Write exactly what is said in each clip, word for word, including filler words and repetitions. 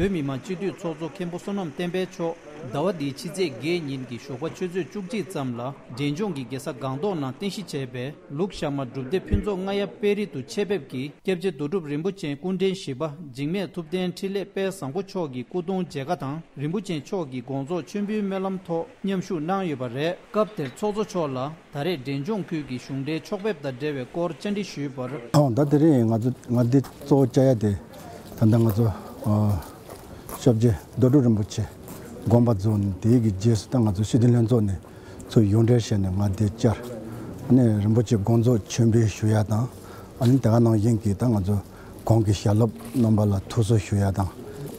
བོད་མི་མང་སྤྱི་འཐུས་ཚོགས་གཙོ་མཁན་པོ་བསོད་ནམས་བསྟན་འཕེལ་མཆོག་ཟླ་བ་འདིའི་ཕྱི་ཚེས་བརྒྱད་ཉིན་གྱི་ཞོགས་པ་ཆུ་ཚོད་བཅུ་གཅིག་ཙམ་ལ་འབྲས་ལྗོངས་ཀྱི་རྒྱལ་ས་སྒང་ཏོག་ནང་རྟེན་གཞི་བྱས་པའི་ལུག་ཤ་མ་སྒྲུབ་སྡེ་ཕུན་ཚོགས་རྔ་ཡབ་དཔལ་རི་དུ་ཆེད་ཕེབས་ཀྱིས་སྐྱབས་རྗེ་རྡོ་གྲུབ་རིན་པོ་ཆེའི་སྐུ་ཕྲེང་བཞི་པ་འཇིགས་མེད་ཐུབ་བསྟན་འཕྲིན་ལས་དཔལ་བཟང་པོ་མཆོག་གི་སྐུ་གདུང་མཇལ་ཁ་དང་རིན་པོ་ཆེ་མཆོག་གི་དགོངས་རྫོགས་མཆོད་འབུལ་སྨོན་ལམ་ཐོག་མཉམ་ཞུགས་གནང་ཡོད་པ་རེད། སྐབས་དེར་ཚོགས་གཙོ་མཆོག་ལ། ད་རེས་འབྲས་ལྗོངས་ཁུལ་གྱི་གཞུང་འབྲེལ་ཕྱོགས་ཕེབས་དང་འབྲེལ་བའི་སྐོར་བཅར་འདྲི་ཞུས་པར། ཨང་། ད་དེ་རིང་ང་ཚོ་མངའ་སྡེ་གཙོ་བོ་བཅའ་ཡ་དེ་ད་ལྟ་ང་ཚོ་ཨ་སྐྱབས་རྗེ་རྡོ་གྲུབ་རིན་པོ་ཆེ་དགོངས་པ་རྫོགས་ནས། དེའི་གི་རྗེས་སུ་ད་ང་ཚོ་སྤྱི་འཐུས་ལྷན་ཚོགས་ནས་ཚུར་ཡོངས་འབྲེལ་བྱས་ནས་མངའ་སྡེ་བཅར། ཨ་ནི་རིན་པོ་ཆེ་དགོངས་རྫོགས་མཆོད་འབུལ་ཞུ་ཡ་དང་། ཨ་ནི་དེ་ག་ནང་བཞིན་གྱི་ད་ང་ཚོ་གོང་གི་ཞལ་སློབ་རྣམ་པ་ལ་ཐུགས་གསོ་ཞུ་ཡ་དང་།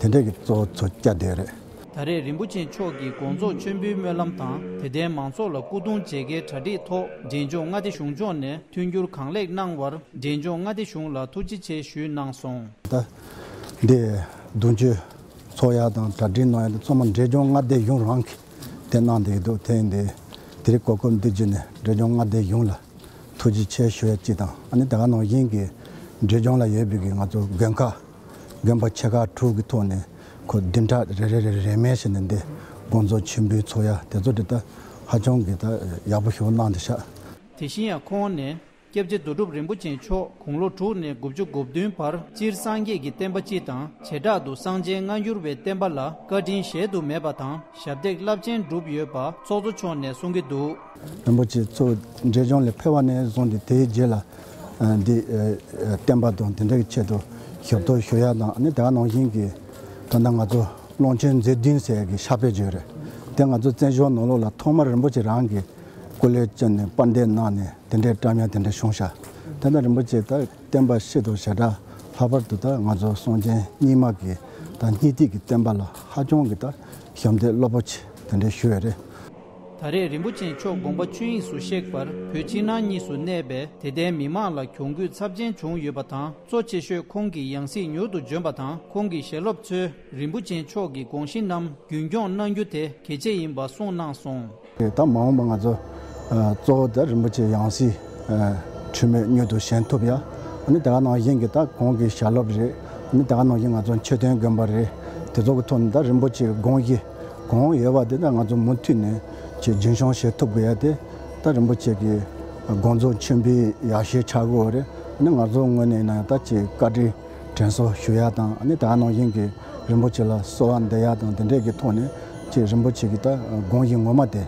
དེ་འདྲས་ཀྱི་གཙོ་བོ་ཚོ་བཅའ་བསྡད་རེད། ད་རེས་རིན་པོ་ཆེ་མཆོག་གི་དགོངས་རྫོགས་མཆོད་འབུལ་སྨོན་ལམ་དང་། དད་ལྡན་མང་ཚོགས་ལ་སྐུ་གདུང་མཇལ་ཁའི་གྲ་སྒྲིག་ཐོག་འབྲས་ལྗོངས་མངའ་སྡེ་གཞུང་ཕྱོགས་ནས་མཐུན་འགྱུར་གང་ལེགས་གནང་བར་འབྲས་ལྗོངས་མངའ་སྡེ་གཞུང་ལ་ཐུགས་རྗེ་ཆེ་ཞུས་གནང་སོང་། ད་འདི་གདུང་མཆོད་ཚོགས་ཡ་དང་གྲ་སྒྲིག་གནང་ཡ་དེ་ཚང་མ་འབྲས་ལྗོངས་མངའ་སྡེ་གཞུང་རང་གིས་དེ་གནང་བསྡད་ཀྱི་འདུག་དེ་ཡིན་དུས་དེ་རིང་གོ་སྐབས་འདི་བརྒྱུད་ནས་འབྲས་ལྗོངས་མངའ་སྡེ་གཞུང་ལ་ཐུགས་རྗེ་ཆེ་ཞུ་ཡ་གཅིག་དང་། ཨ་ནི་དེ་ག་ནང་བཞིན་གྱི་འབྲས་ལྗོངས་ལ་ཡོད་པའི་གི་ང་ཚོ་དགོན་ཁག་དགོན་པ་ཆེ་ཁག་དྲུག་གི་ཐོག་ནས་ཁོ་བདུན་ཕྲག་རེ་རེ་རེ་རེ་རེ་མེད་བྱས་ནས་འདི་དགོངས་རྫོགས་མཆོད་འབུལ་ཚོགས་ཡ་དེ་ཚོ་འདི་ད་ཧ་ཅང་གི་ད་ཡག་པོ་ཞིག་གནང་བསྡད་ཤག་དེ་བཞིན་ཡང་ཁོང་ནས་སྐྱབས་རྗེ་རྡོ་གྲུབ་རིན་པོ་ཆེ་མཆོག་དགུང་ལོ་དྲུག་ནས་དགུ་བཅུ་གོ་བདུན་བར་སྤྱིར་སངས་རྒྱས་ཀྱི་བསྟན་པ་སྤྱི་དང་བྱེ་བྲག་ཏུ་གསང་ཆེན་སྔ་འགྱུར་བའི་བསྟན་པ་ལ་བཀའ་དྲིན་གཞལ་དུ་མེད་པ་དང་ཞབས་འདེགས་རླབས་ཆེན་བསྒྲུབས་ཡོད་པ་ཚོགས་གཙོ་མཆོག་ནས་གསུང་གི་འདུག་རིན་པོ་ཆེ་གཙོ་བོ་འབྲས་ལྗོངས་ལ་ཕེབས་པ་ནས་བཟུང་སྟེ་དེའི་རྗེས་ལ་ཨ་འདི་ཨ་བསྟན་པ་དང་དེ་འདྲའི་ཆེད་དུ་ཞབས་ཏོག་ཞུ་ཡ་དང་། ཨ་ནི་དེ་ག་ནང་བཞིན་གྱི་ད་ལྟ་ང་ཚོ་ཀློང་ཆེན་མཛོད་བདུན་ཟེར་ཡ་གི་ཕྱག་དཔེ་བརྗོད་རེད། དེ་ང་ཚོ་བཙན་བྱོལ་ནང་ལོགས་ལ་ཐོག་མར་རིན་པོ་ཆེ་རང་གིས་སྐུ་ལས་བསྐྱོན་ནས་པར་འདེབས་གནང་ནས་དེ་འདྲའི་བཀྲམ་ཡ་དེ་འདྲ་བྱུང་ཤག་དེ་ལྟར་རིན་པོ་ཆེ་ད་བསྟན་པ་སྤྱི་དང་བྱེ་བྲག་ལྷག་པར་དུ་ད་ང་ཚོ་གསང་ཆེན་རྙིང་མ་གི་ད་སྙིང་ཐིག་གི་བསྟན་པ་ལ་ཧ་ཅང་གི་ད་ཞབས་འདེགས་རླབས་པོ་ཆེ་དེ་འདྲ་ཞུ་ཡ་རེད། ད་རེས་རིན་པོ་ཆེ་མཆོག་དགོངས་པ་ཆོས་དབྱིངས་སུ་གཤེགས་པར་བོད་ཕྱི་ནང་གཉིས་སུ་གནས་པའི་དད་ལྡན་མི་མང་ལ་གྱོང་གུད་ཚབས་ཆེན་བྱུང་ཡོད་པ་དང་། གཙོ་ཆེ་ཤོས་ཁོང་གི་ཡང་སྲིད་མྱུར་དུ་འབྱོན་པ་དང་། ཁོང་གི་ཞལ་སློབ་ཚོས་རིན་པོ་ཆེ་མཆོག་གི་དགོངས་གཞི་རྣམས་རྒྱུན་སྐྱོང་གནང་རྒྱུ་དེ་གལ་ཆེ་ཡིན་པ་གསུངས་གནང་སོང་། ད་མ་འོངས་པ་ང་ཚོ་ཨ་གཙོ་བོ་ད་རིན་པོ་ཆེ་ཡང་སྲིད་ཨ་འཁྲུལ་མེད་མྱུར་དུ་བཞེངས་ཐུབ་ཡ། ཨ་ནི་དེ་ག་ནང་བཞིན་གྱི་ད་གོང་གི་ཞལ་སློབ་རེད། ཨ་ནི་དེ་ག་ནང་བཞིན་ང་ཚོ་མཆོད་རྟེན་དགོན་པ་རེད། དེ་ཚོ་གི་ཐོག་ནས་ད་རིན་པོ་ཆེའི་དགོངས་གཞི་གང་ཡོད་པ་དེ་ད་ང་ཚོ་མུ་མཐུད་ནས་ཅིག་རྒྱུན་སྐྱོང་བྱེད་ཐུབ་དགོས་ཡ་དེ་ད་རིན་པོ་ཆེ་གི་དགོངས་རྫོགས་མཆོད་འབུལ་ཡག་ཤོས་ཆགས་ཀྱི་ཡོད་རེད། ཨ་ནི་ང་ཚོ་ངོས་ནས་ཡིན་ན་ཡང་ད་ཅིག་བཀའ་དྲིན་དྲན་གསོ་ཞུ་ཡ་དང་། ཨ་ནི་ད་ག་ནང་བཞིན་གྱི་རིན་པོ་ཆེ་ལ་གསོལ་བ་འདེབས་ཡ་དང་། དེ་འདྲས་ཀྱི་ཐོག་ནས་ཅིག་རིན་པོ་ཆེ་གི་ད་དགོངས་གཞི་ངོ་མ་དེ་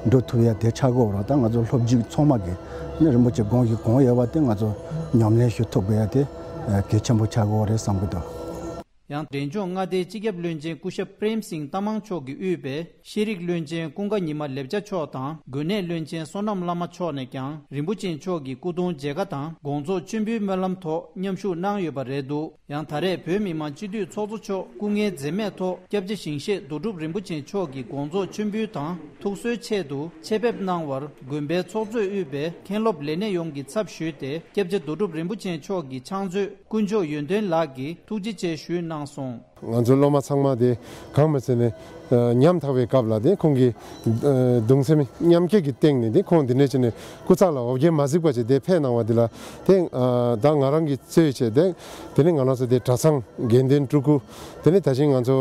འགྲུབ་ཐུབ་ཡ་དེ་ཆགས་ཀྱི་ཡོད་རེད། ད་ང་ཚོ་སློབ་ཕྲུག་ཚང་མ་གི་ཨ་ནི་རིན་པོ་ཆེ་དགོངས་གཞི་གང་ཡོད་པ་དེ་ང་ཚོ་ཉམས་ལེན་ཞུ་ཐུབ་དགོས་ཡ་དེ་གལ་ཆེན་པོ་ཆགས་ཀྱི་ཡོད་རེད་བསམ་གྱི་འདུག་ཡང་འབྲས་ལྗོངས་མངའ་སྡེའི་སྤྱི་ཁྱབ་བློན་ཆེན་སྐུ་ཞབས་པྲེམ་སིང་རྟ་མང་མཆོག་གིས་དབུས་པའི་ཤེས་རིག་བློན་ཆེན་ཀུན་དགའ་ཉི་མ་ལེབ་ཅ་མཆོག་དང་། དགོན་གནས་བློན་ཆེན་བསོད་ནམས་བླ་མ་མཆོག་ནས་ཀྱང་རིན་པོ་ཆེ་མཆོག་གི་སྐུ་གདུང་མཇལ་ཁ་དང་། དགོངས་རྫོགས་མཆོད་འབུལ་སྨོན་ལམ་ཐོག་མཉམ་ཞུགས་གནང་ཡོད་པ་རེད་འདུག་ཡང་ད་རེས་བོད་མི་མང་སྤྱི་འཐུས་ཚོགས་གཙོ་མཆོག་སྐུ་ངལ་འཛེམས་མེད་ཐོག་སྐྱབས་རྗེ་ཞིང་གཤེགས་རྡོ་གྲུབ་རིན་པོ་ཆེ་མཆོག་གི་དགོངས་རྫོགས་མཆོད་འབུལ་དང་། ཐུགས་གསོའི་ཆེད་དུ་ཆེད་ཕེབས་གནང་བར་དགོན་པའི་ཚོགས་གཙོས་དབུས་པའི་མཁན་སློབ་ལས་སྣེ་ཡོངས་ཀྱི་ཚབ་ཞུས་ཏེ། སྐྱབས་རྗེ་རྡོ་གྲུབ་རིན་པོ་ཆེ་མཆོག་གི་ཕྱག་མཛོད་དཀོན་མཆོག་ཡོན་ཏན་ལགས་ཀྱིས་ཐུགས་རྗེ་ཆེ་ཞུས་གནང་སོང་། ང་ཚོ་སློབ་མ་ཚང་མ་དེ་གང་མ་ཚད་ནས་ཉམ་ཐག་པའི་སྐབས་ལ་དེ་ཁོང་གི་གདུང་སེམས་མཉམ་སྐྱེད་ཀྱི་སྟེང་ནས་དེ་ཁོང་འདི་འདྲས་བྱས་ནས་སྐུ་ཚེགས་ལ་འོ་བརྒྱལ་མ་གཟིགས་པ་བྱས་དེ་ཕེབས་གནང་བ་འདི་ལ་དེ་ད་ང་རང་གི་གཙོས་བྱས་དེ་དེ་ནས་ང་རང་ཚོ་དེ་གྲྭ་ཚང་དགེ་འདུན་སྤྲུལ་སྐུ། དེ་ནས་ད་ཅིང་ང་ཚོ་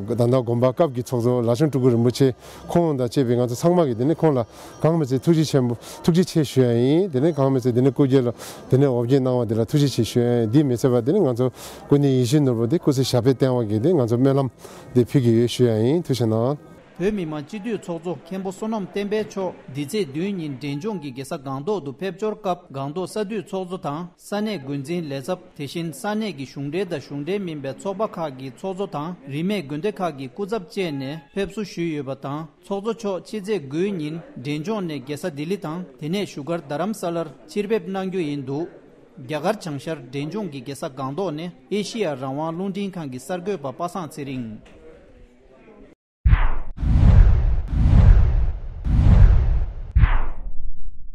ད་ལྟ་དགོན་པ་སྐབས་ཀྱི་ཚོགས་གཙོ་ལག་ཆུང་སྤྲུལ་སྐུ་རིན་པོ་ཆེ་ཁོང་དང་བཅས་པའི་ང་ཚོ་ཚང་མ་གིས་དེ་ནས་ཁོང་ལ་གང་མི་ཚེ་ཐུགས་རྗེ་ཆེན་པོ་ཐུགས་རྗེ་ཆེ་ཞུ་ཡ་ཡིན། དེ་ནས་གང་མི་ཚེ་དེ་ནས་སྐུ་སྒེར་ལ་དེ་ནས་འོ་བརྒྱལ་གནང་བ་དེ་ལ་ཐུགས་རྗེ་ཆེ་ཞུ་ཡ་ཡིན། འདི་མི་ཚད་པ་དེ་ནས་ང་ཚོ་སྐུ་མདུན་ཡིད་བཞིན་ནོར་བུ་དེ་སྐུ་ཚེ་ཞབས་པད་བརྟན་པ་གི་དེ་ང་ཚོ་སྨོན་ལམ་དེ་ཕུལ་གི་ཡོད་ཞུ་ཡ་ཡིན། ཐུགས་རྗེ་གནང་། བོད་མི་མང་སྤྱི་འཐུས་ཚོགས་གཙོ་མཁན་པོ་བསོད་ནམས་བསྟན་འཕེལ་མཆོག་འདི་ཚེས་བདུན་ཉིན་འབྲས་ལྗོངས་ཀྱི་རྒྱལ་ས་སྒང་ཏོག་ཏུ་ཕེབས་འབྱོར་སྐབས། སྒང་ཏོག་ས་འཐུས་ཚོགས་གཙོ་དང་ས་གནས་འགོ་འཛིན་ལས་ཚབ། དེ་བཞིན་ས་གནས་ཀྱི་གཞུང་འབྲེལ་དང་གཞུང་འབྲེལ་མིན་པའི་ཚོགས་པ་ཁག་གི་ཚོགས་གཙོ་དང་རིས་མེད་དགོན་སྡེ་ཁག་གི་སྐུ་ཚབ་བཅས་ནས་ཕེབས་བསུ་ཞུས་ཡོད་པ་དང་། ཚོགས་གཙོ་མཆོག་ཕྱི་ཚེས་དགུའི་ཉིན་འབྲས་ལྗོངས་ནས་རྒྱལ་ས་ལྡི་ལི་དང་། དེ་ནས་བཞུགས་སྒར་རྡ་རམ་ས་ལར་ཕྱིར་ཕེབས་གནང་རྒྱུ་ཡིན་འདུག་རྒྱ་གར་བྱང་ཤར་འབྲས་ལྗོངས་ཀྱི་རྒྱལ་ས་སྒང་ཏོག་ནས་ཨེ་ཤི་ཡ་རང་དབང་རླུང་འཕྲིན་ཁང་གི་གསར་འགོད་པ་པ་སངས་ཚེ་རིང་།